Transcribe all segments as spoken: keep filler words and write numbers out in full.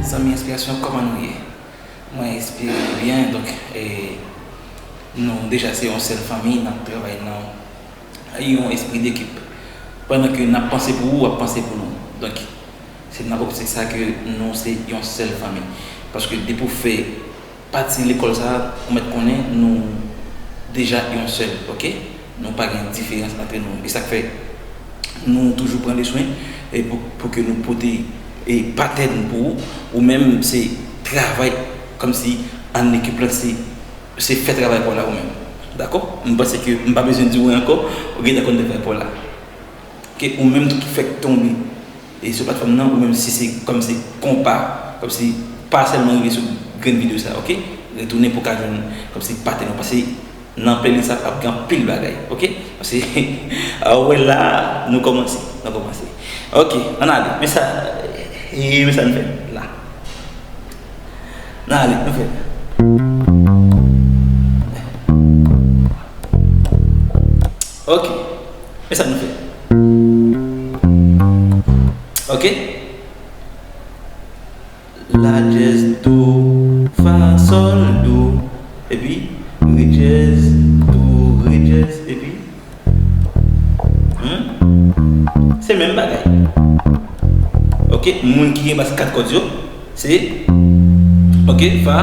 Zanmi enspirasyon, kòman nou ye? Mwen espere nou byen. Donk, e, nou deja se yon sèl fanmi, n ap travay nan yon espri dekip. Pandan ke n ap panse pou ou, w ap panse pou nou. Donk, se nan optik sa ke nou se yon sèl fanmi. Paske depi w fè pati lekòl sa a, ou mèt konnen nou deja yon sèl, oke? Nou pa gen diferans antre nou. E sa k fè nou toujou pran de swen e pou, pou ke nou pote e patèn pou ou. Ou menm, se travay kòmsi an ekip la, se, se fè travay pa w la ou menm. Dakò? M panse ke m pa bezwen di w ankò, ou gentan konn travay pa w la. Ke ou menm tou ki fèk tonbe e sou platfòm nan, ou menm si se kòmsi konpa, kòmsi pa sèlman rive sou grenn videyo sa, oke? Retounen pou ka jwenn kòmsi patèn ou, paske nan playlist la ap gen anpil bagay, oke? Paske, a, ou wè la, nou kòmanse, nou kòmanse. Oke, ann ale, men sa, e, men sa n fè la. Ann ale, nou fè. Oke. Men sa nou fè. Oke? La dyèz, do, fa, sòl, do. Epi re dyèz, do, re dyèz, epi Hmm? Se menm bagay. Oke, moun ki gen bas kat kòd yo, se, oke, fa,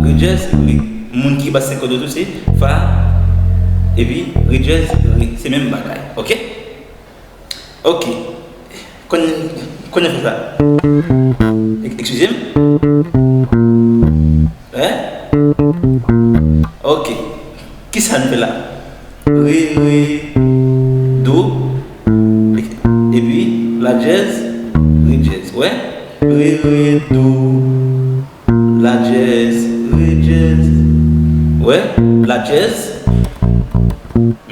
re dyèz, re. Moun ki gen bas senk kòd yo tou, se fa, epi re dyèz, re. Se menm bagay. Oke? Oke. Konn, konn yo fè sa. Ek-, eskize m. Hein? Oke. Kisa n fè la? Re, re, do, epi la dyèz, re dyèz. Wè? Re, re, do, la dyèz, re dyèz. Wè? La dyèz.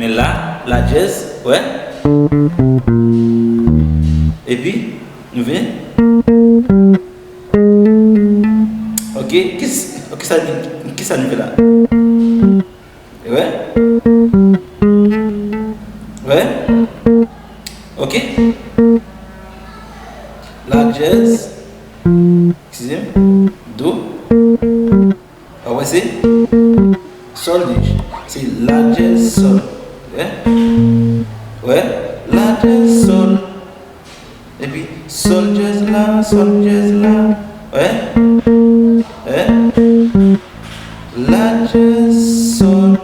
Men la, la dyèz. Wè? Epi, nou vin. Ok, kis-, kisa, kisa nou fè la? Wè? Wè? Ok. La dyèz. Eskize m. Do. A wè se sòl dyèz. Se la dyèz sòl. Wè? Wè? La dyèz sòl. Epi sòl dyèz la, sòl dyèz la. Wè? Wè? La dyèz sòl.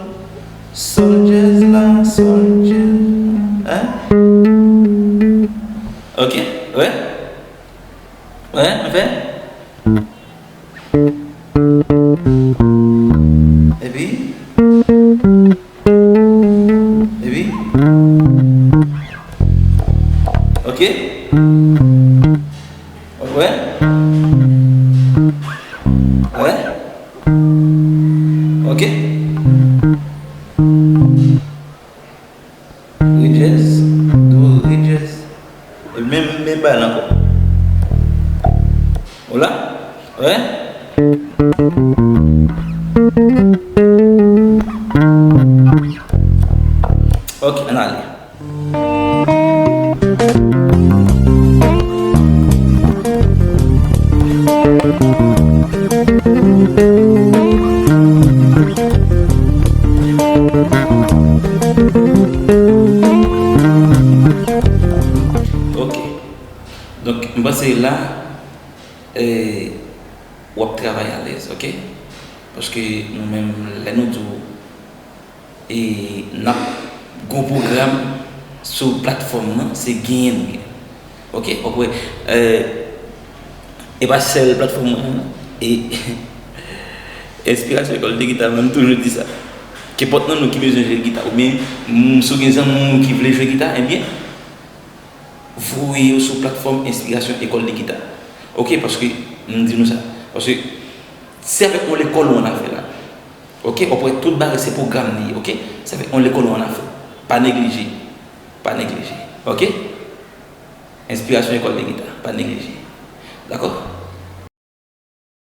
Sòl dyèz la, sòl dyèz. Hein? Ok, wè? Wè, anfen. Epi? Epi? Ok? Wè? Wè? Ok? Re dyèz, do, re dyèz. E menm, menm bagay la ankò. Ou la? Wè? Ok, ann ale. Mwen panse la, eh, w ap travay alèz, ok? Paske nou menm, lè nou di w, e n ap gon pwogram sou platfòm nan, se genyen nou gen. Ok, ok, eh, e pa sèl platfòm mwen an, non. E Enspirasyon Ekòl de Gita, mwen m toujou di sa. Kenpòt nan nou ki bezwen jwe gita, oubyen, mm, si w gen zanmi w ki vle jwe gita, ebyen, voye yo sou platfòm Enspirasyon Ekòl de Gita. Ok, paske, m di nou sa. Paske, se avèk yon lekòl ou ann afè la. Ok, w ap wè tout bagay se pwogram li ye, ok? Se avèk yon lekòl ou ann afè. Pa neglije. Pa neglije. Ok? Enspirasyon Ekòl de Gita. Pa neglije. Dakò?